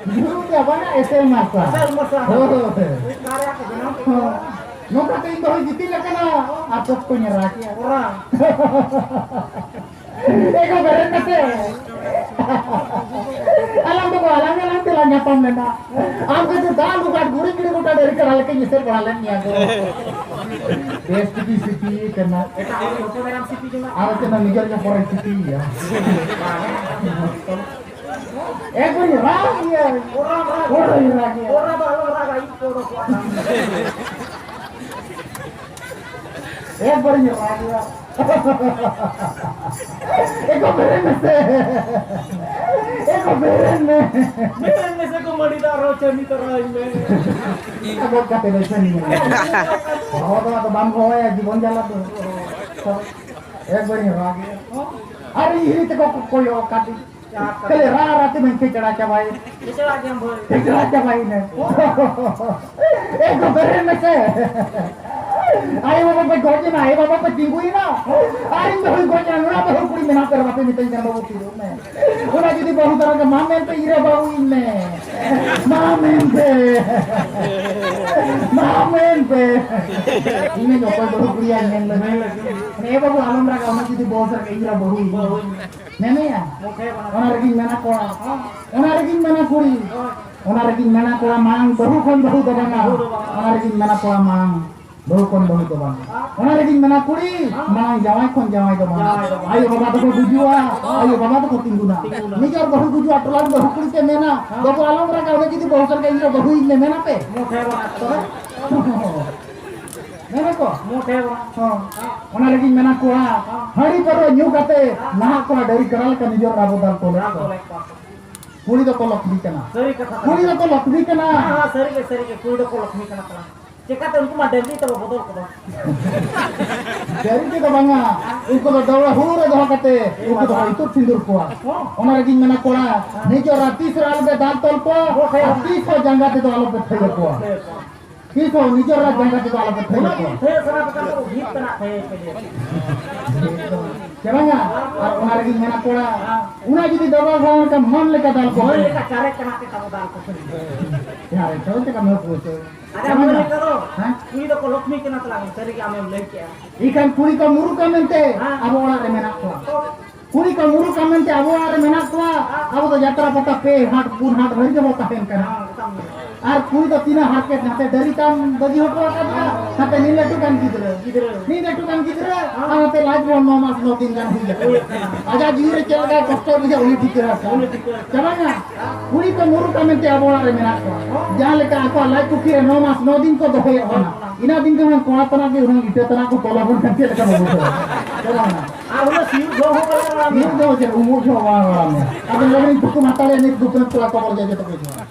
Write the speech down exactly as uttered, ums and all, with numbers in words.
ᱜᱩᱨᱩ ᱫᱚ ᱵᱟᱝᱟ, ᱮᱥᱮᱞ ᱢᱟᱨᱥᱟᱞ᱾ ᱮᱥᱮᱞ ᱢᱟᱨᱥᱟᱞ᱾ ᱦᱳᱭ, ᱦᱳᱭ, ᱦᱳᱭ᱾ ᱦᱳᱭ᱾ ᱱᱚᱝᱠᱟ ᱛᱮ ᱤᱧ ᱫᱚ ᱦᱚᱸ ᱜᱤᱛᱤᱡ ᱟᱠᱟᱱᱟ, ᱟᱨ ᱪᱚᱠ ᱠᱚᱧ ᱨᱟᱜ ᱠᱮᱜᱼᱟ᱾ ᱚᱨᱟ᱾ ᱮ ᱜᱚ, ᱵᱮᱨᱮᱫ ᱢᱮᱥᱮ᱾ ᱟᱞᱟᱝ ᱫᱚ ᱟᱞᱟᱝ ᱟᱞᱟᱝ ᱛᱮᱞᱟᱝ ᱧᱟᱯᱟᱢ ᱞᱮᱱᱟ᱾ ᱟᱢ ᱫᱚ ᱫᱟᱜ ᱞᱩ ᱜᱟᱰ ᱜᱩᱲᱤ ᱜᱤᱲᱤ ᱜᱚᱴᱟ ᱰᱟᱹᱨᱤ ᱠᱟᱰᱟ ᱞᱮᱠᱟᱧ ᱮᱥᱮᱫ ᱵᱟᱲᱟ ᱞᱮᱫ ᱢᱮᱭᱟ ᱜᱚ᱾ ᱵᱮᱥ ᱛᱮᱜᱮ ᱥᱤᱯᱤ ᱠᱟᱱᱟ᱾ ᱮᱴᱟᱜ ᱦᱚᱲ ᱦᱚᱸᱠᱚ ᱢᱮᱨᱚᱢ ᱥᱤᱯᱤ ᱡᱚᱝᱟ᱾ ᱟᱨ ᱪᱮᱫ ᱱᱤᱡᱮᱨ ᱜᱮ ᱯᱚᱨᱮ ᱥᱤᱯᱤᱭᱟ᱾ ᱮᱠᱵᱟᱨ ᱨᱟᱜ ᱜᱮᱭᱟᱭ᱾ ᱚᱨᱟ, ᱚᱨᱟ᱾ ᱚᱨᱟ, ᱨᱟᱜ ᱜᱮᱭᱟᱭ᱾ ᱚᱨᱟ ᱫᱚ ᱟᱞᱚᱢ ᱨᱟᱜᱟ, ᱤᱧ ᱠᱚ ᱚᱰᱚᱠᱚᱜᱼᱟ᱾ ᱮᱠᱵᱟᱨᱤᱧ ᱨᱟᱜ ᱜᱮᱭᱟ᱾ ᱮᱠᱚ ᱵᱮᱨᱮᱫ ᱢᱮᱥᱮ᱾ ᱮᱠᱚ ᱵᱮᱨᱮᱫ ᱢᱮ᱾ ᱵᱮᱨᱮᱫ ᱢᱮᱥᱮ ᱠᱚ ᱢᱟᱹᱰᱤ ᱫᱟᱜ ᱨᱚ ᱪᱟᱹᱱᱤ ᱛᱚᱨᱟᱧ ᱢᱮ᱾ ᱟᱫᱚ ᱠᱟᱛᱮ ᱞᱮ ᱪᱟᱹᱱᱤ ᱢᱮ᱾ ᱦᱚᱦᱚ ᱫᱚ ᱟᱫᱚ ᱵᱟᱢ ᱦᱚᱦᱚᱭᱟ, ᱡᱤᱵᱚᱱ ᱡᱟᱞᱟ ᱫᱚ᱾ ᱮᱠᱵᱟᱨᱤᱧ ᱨᱟᱜ ᱜᱮᱭᱟ᱾ ᱟᱨ ᱤᱧ ᱦᱤᱨᱤ ᱛᱮᱠᱚ ᱠᱚ ᱠᱚᱭᱚᱜ ᱟᱠᱟᱫᱤᱧ᱾ ᱠᱷᱟᱹᱞᱤ ᱨᱟᱜ ᱨᱟᱜ ᱛᱮᱢᱟᱧ ᱠᱷᱮᱪᱲᱟ ᱪᱟᱵᱟᱭᱮᱱ᱾ ᱠᱷᱮᱪᱲᱟ ᱜᱮᱭᱟᱢ ᱵᱷᱟᱹᱭ᱾ ᱠᱷᱮᱪᱲᱟ ᱪᱟᱵᱟᱭᱮᱱᱟᱹᱧ᱾ ᱮ ᱜᱚ, ᱵᱮᱨᱮᱫ ᱢᱮᱥᱮ᱾ ᱟᱭᱳ ᱵᱟᱵᱟ ᱯᱮ ᱜᱚᱡ ᱮᱱᱟ, ᱟᱭᱳ ᱵᱟᱵᱟ ᱯᱮ ᱛᱤᱸᱜᱩᱭᱮᱱᱟ᱾ ᱟᱨ ᱤᱧ ᱫᱚ ᱦᱩᱭ ᱜᱚᱡ ᱮᱱᱟ, ᱱᱚᱣᱟ ᱵᱟᱹᱦᱩ ᱠᱩᱲᱤ ᱢᱮᱱᱟᱜ ᱯᱮ ᱨᱮ ᱵᱟᱯᱮ ᱢᱮᱛᱟᱹᱧ ᱠᱟᱱᱟ, ᱵᱟᱹᱵᱩ ᱛᱤᱨᱩᱵ ᱢᱮ᱾ ᱚᱱᱟ ᱡᱩᱫᱤ ᱵᱟᱹᱦᱩ ᱫᱟᱨᱟ ᱜᱮ, ᱢᱟ ᱢᱮᱱ ᱯᱮ ᱤᱨᱟᱹ ᱵᱟᱹᱦᱩᱭᱤᱧ ᱢᱮ᱾ ᱢᱟ ᱢᱮᱱ ᱯᱮ᱾ ᱢᱟ ᱢᱮᱱ ᱯᱮ᱾ ᱤᱧ ᱚᱠᱚᱭ ᱵᱟᱹᱦᱩ ᱠᱩᱲᱤᱭᱟᱜ ᱧᱮᱞ ᱞᱮ᱾ ᱮ ᱵᱟᱹᱵᱩ, ᱟᱞᱚᱢ ᱨᱟᱜᱟ, ᱚᱱᱟ ᱡᱩᱫᱤ ᱵᱚᱥ ᱨᱮ ᱤᱨᱟᱹ ᱵᱟᱹᱦᱩᱭᱤᱧ ᱢᱮ᱾ ᱢᱮᱱᱮᱭᱟ᱾ ᱚᱱᱟ ᱨᱮᱜᱤᱧ ᱢᱮᱱᱟ ᱠᱚᱲᱟ, ᱚᱱᱟ ᱨᱮᱜᱤᱧ ᱢᱮᱱᱟ ᱠᱩᱲᱤ, ᱚᱱᱟ ᱨᱮᱜᱤᱧ ᱢᱮᱱᱟ ᱠᱚᱲᱟ ᱢᱟᱲᱟᱝ ᱵᱟᱹᱦᱩ ᱠᱷᱚᱱ ᱵᱟᱹᱦᱩ ᱫᱚ ᱵᱟᱝᱟ, ᱚᱱᱟ ᱨᱮᱜᱤᱧ ᱢᱮᱱᱟ ᱠᱚᱲᱟ ᱢᱟᱲᱟᱝ ᱵᱟᱹᱦᱩ ᱠᱷᱚᱱ ᱵᱟᱹᱦᱩ ᱫᱚ ᱵᱟᱝᱟ, ᱚᱱᱟ ᱨᱮᱜᱤᱧ ᱢᱮᱱᱟ ᱠᱩᱲᱤ ᱢᱟᱲᱟᱝ ᱡᱟᱶᱟᱭ ᱠᱷᱚᱱ ᱡᱟᱶᱟᱭ ᱫᱚ ᱵᱟᱝᱟ᱾ ᱟᱭᱳ ᱵᱟᱵᱟ ᱫᱚᱠᱚ ᱜᱩᱡᱩᱜᱼᱟ, ᱟᱭᱳ ᱵᱟᱵᱟ ᱫᱚᱠᱚ ᱛᱤᱸᱜᱩᱱᱟ᱾ ᱱᱤᱡᱮᱨ ᱵᱟᱹᱦᱩ ᱜᱩᱡᱩᱜᱼᱟ, ᱴᱚᱞᱟ ᱨᱮᱱ ᱵᱟᱹᱦᱩ ᱠᱩᱲᱤ ᱛᱮ ᱢᱮᱱᱟ, "ᱵᱟᱹᱵᱩ ᱟᱞᱚᱢ ᱨᱟᱜᱟ, ᱩᱱᱤ ᱡᱩᱫᱤ ᱵᱟᱹᱦᱩ ᱥᱟᱞ ᱜᱮ ᱤᱧ ᱨᱮ ᱵᱟᱹᱦᱩᱭᱤᱧ ᱢᱮ", ᱢᱮᱱᱟ ᱯᱮ? ᱛᱚᱵᱮ? ᱢᱮᱱᱟ ᱠᱚ? ᱢᱚᱴᱷᱮ ᱵᱟᱝ᱾ ᱦᱚᱸ᱾ ᱚᱱᱟ ᱞᱟᱹᱜᱤᱫ ᱢᱮᱱᱟ ᱠᱚᱲᱟ, ᱦᱟᱺᱰᱤ ᱯᱟᱹᱨᱣᱟᱹ ᱧᱩ ᱠᱟᱛᱮ ᱱᱟᱦᱟᱜ ᱠᱚᱲᱟ ᱰᱟᱹᱝᱨᱤ ᱠᱟᱰᱟ ᱞᱮᱠᱟ ᱱᱤᱡᱮᱨ ᱨᱟᱵᱚ ᱫᱟᱞ ᱛᱚᱞᱮᱫ ᱠᱚᱣᱟ᱾ ᱠᱩᱲᱤ ᱫᱚᱠᱚ ᱞᱚᱠᱷᱢᱤ ᱠᱟᱱᱟ᱾ ᱥᱟᱹᱨᱤ ᱠᱟᱛᱷᱟ ᱠᱟᱱᱟ᱾ ᱠᱩᱲᱤ ᱫᱚᱠᱚ ᱞᱚᱠᱷᱢᱤ ᱠᱟᱱᱟ᱾ ᱦᱮᱸ, ᱦᱮᱸ, ᱥᱟᱹᱨᱤ ᱜᱮ, ᱥᱟᱹᱨᱤ ᱜᱮ, ᱠᱩᱲᱤ ᱫᱚᱠᱚ ᱞᱚᱠᱷᱢᱤ ᱠᱟᱱᱟ ᱛᱟᱞᱟᱝ᱾ ᱪᱮᱠᱟᱛᱮ ᱩᱱᱠᱩ ᱢᱟ ᱰᱟᱹᱝᱨᱤ ᱛᱟᱵᱚ ᱵᱚᱫᱚᱞ ᱠᱚᱫᱚ᱾ ᱰᱟᱹᱝᱨᱤ ᱛᱮᱫᱚ ᱵᱟᱝᱟ, ᱩᱱᱠᱩ ᱫᱚ ᱫᱟᱹᱣᱲᱟᱹ ᱦᱩᱲᱩ ᱨᱮ ᱫᱚᱦᱚ ᱠᱟᱛᱮ ᱩᱱᱠᱩ ᱫᱚᱠᱚ ᱤᱛᱩᱫ ᱥᱤᱸᱫᱩᱨ ᱠᱚᱣᱟ᱾ ᱦᱚᱸ᱾ ᱚᱱᱟ ᱞᱟᱹᱜᱤᱫ ᱢᱮᱱᱟ ᱠᱚᱲᱟ, ᱱᱤᱡᱮᱨ ᱨᱟᱛᱤᱥ ᱨᱮ ᱟᱞᱚᱯᱮ ᱫᱟᱞ ᱛᱚᱞ ᱠᱚᱣᱟ, ᱦᱚᱸ, ᱦᱮᱸ᱾ ᱟᱨ ᱛᱤᱥ ᱦᱚᱸ ᱡᱟᱸᱜᱟ ᱛᱮᱫᱚ ᱟᱞᱚᱯᱮ ᱛᱷᱟᱹᱭᱟᱹ ᱠᱚᱣᱟ᱾ ᱛᱤᱥ ᱦᱚᱸ ᱱᱤᱡᱮᱨᱟᱜ ᱡᱟᱸᱜᱟ ᱛᱮᱫᱚ ᱟᱞᱚᱯᱮ ᱛᱷᱟᱹᱭᱟᱹ ᱠᱚᱣᱟ᱾ ᱛᱷᱟᱹᱭᱟᱹ ᱥᱟᱱᱟ ᱯᱮ ᱠᱷᱟᱱ ᱫᱚ ᱵᱷᱤᱛ ᱛᱮᱱᱟᱜ ᱛᱷᱟᱹᱭᱟᱹ ᱯᱮ ᱞᱟᱹᱭᱟ᱾ ᱪᱮ ᱵᱟᱝᱟ? ᱟᱨ ᱚᱱᱟ ᱨᱮᱜᱮᱧ ᱢᱮᱱᱟ ᱠᱚᱲᱟ, ᱚᱱᱟ ᱡᱩᱫᱤ ᱫᱟᱫᱟ ᱥᱟᱶ ᱞᱮᱠᱟ ᱢᱚᱱ ᱞᱮᱠᱟ ᱫᱟᱞ ᱠᱚ ᱦᱚᱲ ᱦᱩᱭ᱾ ᱞᱮᱠᱟ ᱪᱟᱨᱮᱡ ᱠᱟᱱᱟ ᱪᱮ ᱛᱟᱵᱚ ᱫᱟᱞ ᱠᱚ ᱦᱩᱭ᱾ ᱡᱟᱦᱟᱸ ᱨᱮ ᱪᱚ ᱪᱮᱠᱟ ᱢᱮ ᱯᱩᱭᱥᱟᱹ᱾ ᱟᱨ ᱪᱮ ᱢᱚᱱ ᱵᱟᱝᱟ? ᱞᱮᱠᱟ ᱫᱚ ᱦᱮᱸ? ᱠᱩᱲᱤ ᱫᱚᱠᱚ ᱞᱚᱠᱷᱢᱤ ᱠᱟᱱᱟ ᱛᱟᱞᱟᱝ, ᱥᱟᱹᱨᱤ ᱜᱮ ᱟᱢᱮᱢ ᱞᱟᱹᱭ ᱠᱮᱜᱼᱟ᱾ ᱤᱠᱷᱟᱱ ᱠᱩᱲᱤ ᱠᱚ ᱢᱩᱨᱩᱠᱟ ᱢᱮᱱᱛᱮ ᱦᱮᱸ᱾ ᱟᱵᱚ ᱚᱲᱟᱜ ᱨᱮ ᱢᱮᱱᱟᱜ ᱠᱚᱣᱟ᱾ ᱠᱩᱲᱤ ᱠᱚ ᱢᱩᱨᱩᱠᱟ ᱢᱮᱱᱛᱮ ᱟᱵᱚ ᱚᱲᱟᱜ ᱨᱮ ᱢᱮᱱᱟᱜ ᱠᱚᱣᱟ᱾ ᱟᱵᱚ ᱫᱚ ᱡᱟᱛᱨᱟ ᱯᱟᱛᱟ ᱯᱮ ᱦᱟᱴ ᱯᱩᱱ ᱦᱟᱴ ᱫᱷᱟᱹᱨᱤᱡ ᱜᱮᱵᱚ ᱛᱟᱦᱮᱱ ᱠᱟᱱᱟ᱾ ᱦᱮᱸ, ᱮᱠᱫᱚᱢ᱾ ᱟᱨ ᱠᱩᱲᱤ ᱫᱚ ᱛᱤᱱᱟᱹᱜ ᱦᱟᱨᱠᱮᱛ, ᱱᱟᱛᱮ ᱰᱟᱹᱨᱤ ᱛᱟᱢ ᱵᱟᱹᱜᱤ ᱦᱚᱴᱚ ᱟᱠᱟᱫᱟ, ᱱᱟᱛᱮ ᱱᱤᱱ ᱞᱟᱹᱴᱩ ᱜᱟᱱ ᱜᱤᱫᱽᱨᱟᱹ᱾ ᱜᱤᱫᱽᱨᱟᱹ᱾ ᱱᱤᱱ ᱞᱟᱹᱴᱩ ᱜᱟᱱ ᱜᱤᱫᱽᱨᱟᱹ, ᱟᱨ ᱱᱟᱛᱮ ᱞᱟᱡ ᱵᱚᱱ ᱱᱚ ᱢᱟᱥ ᱱᱚ ᱫᱤᱱ ᱜᱟᱱ ᱦᱩᱭ ᱟᱠᱟᱱᱟ᱾ ᱦᱩᱭ ᱟᱠᱟᱱᱟ᱾ ᱟᱡᱟᱜ ᱡᱤᱣᱤ ᱨᱮ ᱪᱮᱫ ᱞᱮᱠᱟᱭ ᱠᱚᱥᱴᱚ ᱵᱩᱡᱷᱟᱹᱣᱟ, ᱩᱱᱤ ᱴᱷᱤᱠᱟᱹ ᱟᱠᱟᱫᱟ᱾ ᱩᱱᱤ ᱴᱷᱤᱠᱟᱹ ᱟᱠᱟᱫᱟ᱾ ᱪᱟᱵᱟᱭᱮᱱᱟ? ᱠᱩᱲᱤ ᱠᱚ ᱢᱩᱨᱩᱠᱟ ᱢᱮᱱᱛᱮ ᱟᱵᱚ ᱚᱲᱟᱜ ᱨᱮ ᱢᱮᱱᱟᱜ ᱠᱚᱣᱟ᱾ ᱡᱟᱦᱟᱸ ᱞᱮᱠᱟ ᱟᱠᱚᱣᱟᱜ ᱞᱟᱡ ᱯᱩᱠᱷᱨᱤ ᱨᱮ ᱱᱚ ᱢᱟᱥ ᱱᱚ ᱫᱤᱱ ᱠᱚ ᱫᱚᱦᱚᱭᱮᱫ ᱵᱚᱱᱟ, ᱤᱱᱟᱹ ᱫᱤᱱ ᱜᱮ ᱦᱩᱱᱟᱹᱝ ᱠᱚᱲᱟ ᱛᱟᱱᱟᱜ ᱜᱮ ᱦᱩᱱᱟᱹᱝ ᱤᱴᱟᱹ ᱛᱟᱱᱟᱜ ᱠᱚ ᱛᱚᱞ ᱟᱵᱚᱱ ᱠᱷᱟᱱ ᱪᱮᱫ ᱞᱮᱠᱟ ᱵᱚ ᱵᱩᱡᱷᱟᱹᱣᱟ? ᱪᱟᱵᱟᱭᱮᱱᱟ? ᱟᱨ ᱩᱱᱟᱹᱜ ᱥᱤᱭᱳᱜ ᱡᱚᱦᱚᱜ ᱦᱚᱸ ᱵᱟᱭ ᱨᱚᱲᱟ᱾ ᱥᱤᱭᱳᱜ ᱡᱚᱦᱚᱜ ᱪᱮᱫ? ᱩᱢᱩᱜ ᱡᱚᱦᱚᱜ ᱵᱟᱝ ᱨᱚᱲᱟ ᱢᱮ᱾ ᱟᱫᱚ ᱞᱟᱹᱭ ᱫᱟᱹᱧ ᱛᱩᱠᱩᱢ ᱦᱟᱛᱟᱲᱮᱭᱟ ᱱᱤᱛ ᱜᱩᱯᱤ ᱠᱚᱲᱟ ᱠᱚᱵᱚᱨ ᱡᱟ ᱡᱚᱛᱚ ᱠᱚ ᱡᱚᱦᱟᱨ᱾